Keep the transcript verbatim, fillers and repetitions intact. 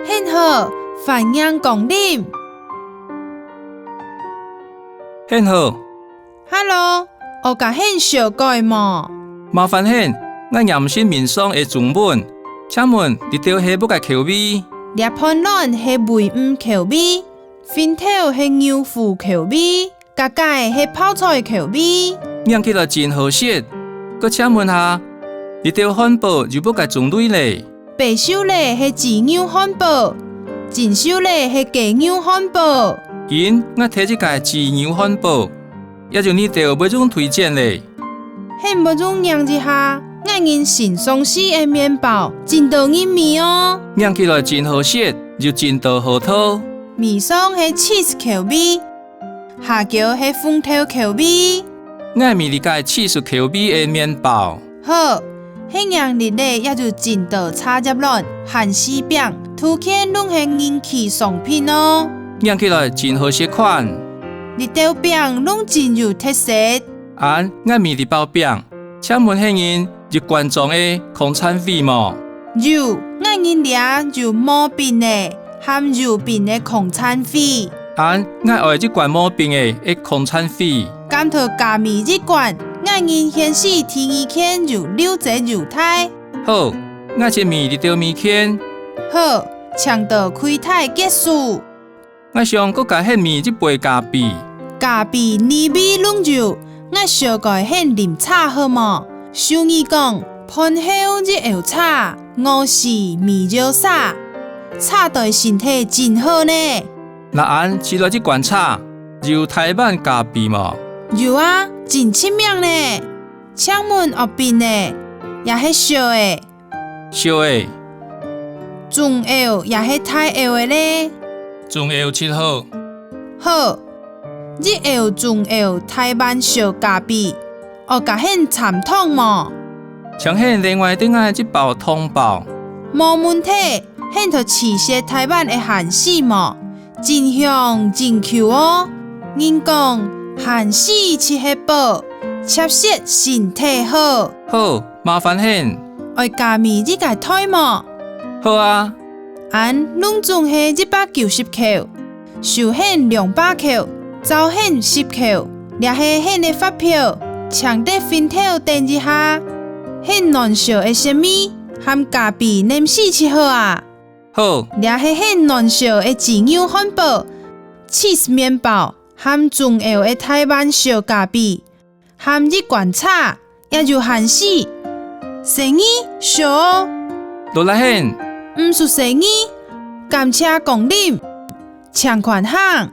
你好，歡迎光臨。你好，Hello，𠊎佮你小改無？麻煩你，𠊎念識面上个中文，請問這兜係麼个口味？這盤卵係鮪魚口味，脣頭係牛牯口味， 該个係泡菜口味。䀴起來真好食。該請問下，這兜漢堡有麼个種類咧？白燒个係豬肉漢堡，煎燒个係雞肉漢堡。嗯，𠊎提一个豬肉漢堡，也有哪兜會用推薦咧？你會用䀴一下，𠊎人新上市个麵包，真多人味哦。䀴起來真好食，有真多好討。面上係cheese口味， 下腳係紅豆口味。𠊎買這个cheese口味个麵包。好，你䀴這兜也有真多茶葉卵、番薯餅，圖片攏係人氣商品哦。䀴起來真好食款。這兜餅攏真有特色。恁，𠊎買這包餅， 請問你人有一罐裝个康燦餅無？有，𠊎人這有無冰个，含有冰个康燦餅。恁，𠊎愛一罐無冰个个康燦餅。敢討加買一罐，𠊎人限時第二件有六折優待。好，𠊎先買這兜物件。好，請到櫃台結數。 𠊎想過佮你買一杯咖啡。咖啡哪位攏有，𠊎小改你啉茶好無？俗語講，飯後一甌茶，餓死未枵儕。茶對身體真好呢。若恁就來一罐茶，有臺灣咖啡無？有啊，真出名呢。請問愛冰个，也係燒个？ 燒个。中甌也係大甌个咧？中甌就好。好，一甌中甌臺灣燒咖啡，愛佮你摻糖無？請你另外訂𠊎一包糖包。無問題，你討試食臺灣个番薯無？ 真香真Q哦！人講，番薯就係寶，切食身體好。好，麻煩你。愛加買一个袋無？好啊。恁攏總係一百九十箍，收你兩百箍，找你十箍，這係你个發票，請在脣頭等一下。你卵燒个食物，含咖啡黏時就好啊。 好。這係你卵燒个雞肉漢堡、cheese麵包，含中甌个臺灣燒咖啡，含一罐茶，也有番薯。生意，燒哦！勞力你。毋使生意，感謝光臨，請寬行。